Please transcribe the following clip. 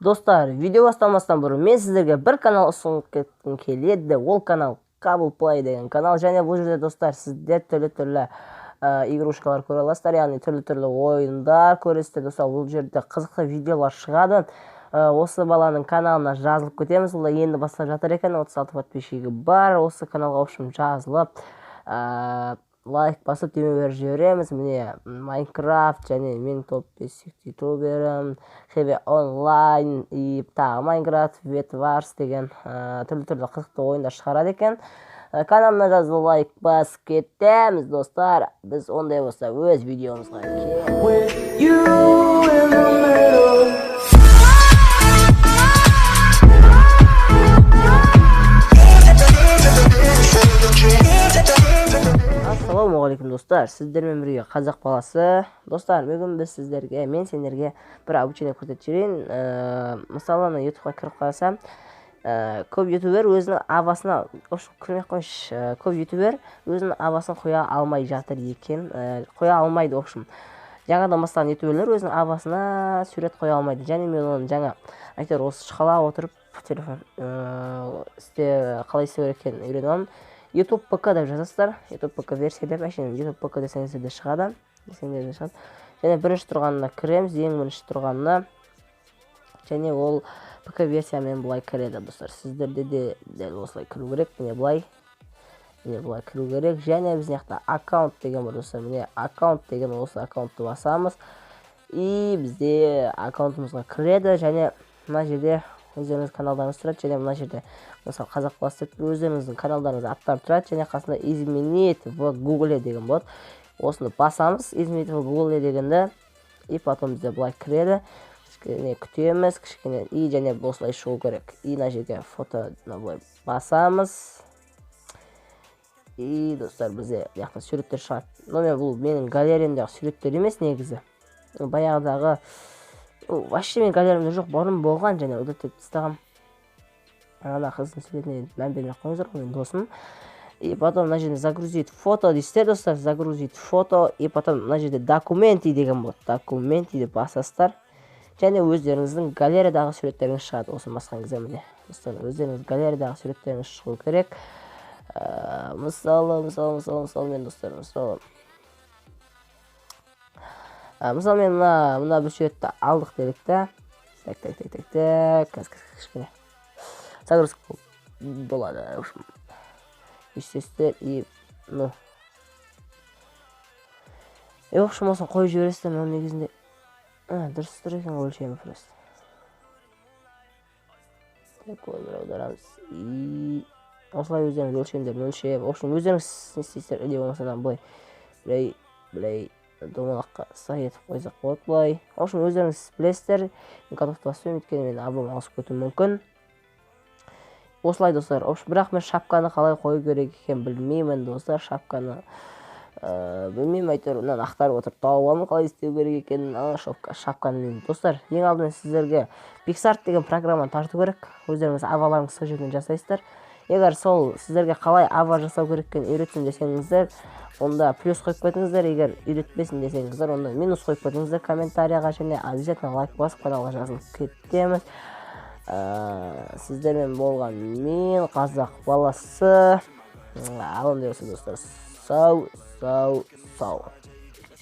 Достар, видео басталмастан бұрын мен сіздерге бір канал ұсынып кеткім келеді. Ол канал Кабл Play деген канал. Және бұл жерде, достар, сіздер түрлі-түрлі игрушкалар көре аласыздар, яғни түрлі-түрлі ойындар көресіздер. Достар, бұл жерде қызықты видеолар шығады. Осы баланың каналына жазылып кетеміз. Ол да енді бастап жатыр екен, 36 подписчигі бар. Осы каналға, в общем, жазылып, лайк басып, деме беріп жібереміз. Міне, Майнкрафт және менің топ 5 сүйікті ютуберім, Хебе онлайн и тағы Майнкрафт, Ветварс деген түрлі-түрлі қызықты ойындар шығарады екен. Каналына жазылып, лайк басып кетеміз, достар. Біз ондай болса өз видеомызға With you in the middle. Ассалаумағалейкум, достар! Сіздермен бірге Қазақ баласы. Достар, бүгін біз сіздерге, мен сендерге бір обучение көрсетіп жіберейін. Мысалы, ана Ютубқа кіріп қарасам, көп ютубер өзінің авасына, в общем, кірмей ақ қояйыншы, көп ютубер өзінің авасын қоя алмай жатыр екен, қоя алмайды. В общем, жаңадан бастаған ютуберлер өзінің авасына сурет қоя алмайды. Және мен оны жаңа әйтеуір осы шұқалап отырып телефон істе қалай істеу керек екенін үйреніп алдым. YouTube ПК деп жазасыздар, YouTube ПК версия деп, әшейін YouTube ПК десеңіздер де шығады, десеңдер де шығады. Және бірінші тұрғанына кіреміз, ең бірінші тұрғанына, және ол ПК версиямен былай кіреді, достар. Сіздерде де дәл осылай кіру керек, міне былай, міне былай кіру керек. Және біз мына жақта аккаунт деген бар, достар, міне аккаунт деген, осы аккаунтты басамыз, и бізде аккаунтымызға кіреді. Және мына жерде өздеріңіз каналдарыңыз тұрады, және мына жерде, мысалы, Қазақ баласы деп өздеріңіздің каналдарыңыз аттары тұрады, және қасында «Изменить в Гугле» деген болады. Осыны басамыз, «Изменить в Гугле» дегенді, и потом бізде былай кіреді. Кішкене күтеміз, кішкене, и және осылай шығу керек. И мына жерге фото былай басамыз, и, достар, бізде мына жақта суреттер шығады. Но мен бұл менің галереямдағы суреттер емес негізі, баяғыдағы, вообще менің галереямда жоқ, бұрын болған және удалить етіп тастағанмын. Ана қыздың суретіне мән бермей ақ қойыңыздар, ол менің досым. И потом мына жерде «Загрузить фото» дейсіздер, достар, «Загрузить фото», и потом мына жерде «Документы» деген болады, «Документы» деп басасыздар, және өздеріңіздің галереядағы суреттеріңіз шығады. Осыны басқан кезде, міне, достар, өздеріңіз галереядағы суреттеріңіз шығу керек. Мысалы, мен, достар, мысалы, мен мына бір суретті алдық делік та. Так, так, так, так, так, қазір, қазір, кішкене загрузка болады. В общем, естественно, и ну и, в общем, осыны қойып жібересіздер. Мынау негізінде дұрыс тұр екен ғой өлшемі, просто так ой бір аударамыз, и осылай өздеріңіз өлшемдерін өлшеп, в общем, өздеріңіз не істейсіздер, или болмаса былай былай былай домалаққа сай етіп қойсақ болады былай. В общем, өздеріңіз білесіздер. Мен готовты баспаймын, өйткені мен авам ауысып кетуі мүмкін. Осылай, достар. В общем, бірақ мен шапканы қалай қою керек екенін білмеймін, достар. Шапканы білмеймін, әйтеуір мынаны ақтарып отырып тауып аламын қалай істеу керек екенін. Ана шапканы білмеймін, достар. Ең алдымен сіздерге PicsArt деген программаны тарту керек. Өздеріңіз аваларыңызды сол жерден жасайсыздар. Егер сол сіздерге қалай ава жасау керек екенін үйретсін десеңіздер, онда плюс қойып кетіңіздер. Егер үйретпесін десеңіздер, онда минус қойып кетіңіздер комментарияға, және обязательно лайк басып, каналға жазылып кетеміз. Сіздермен болған мен, Қазақ баласы. Ал ондай болса, достар, сау, сау, сау.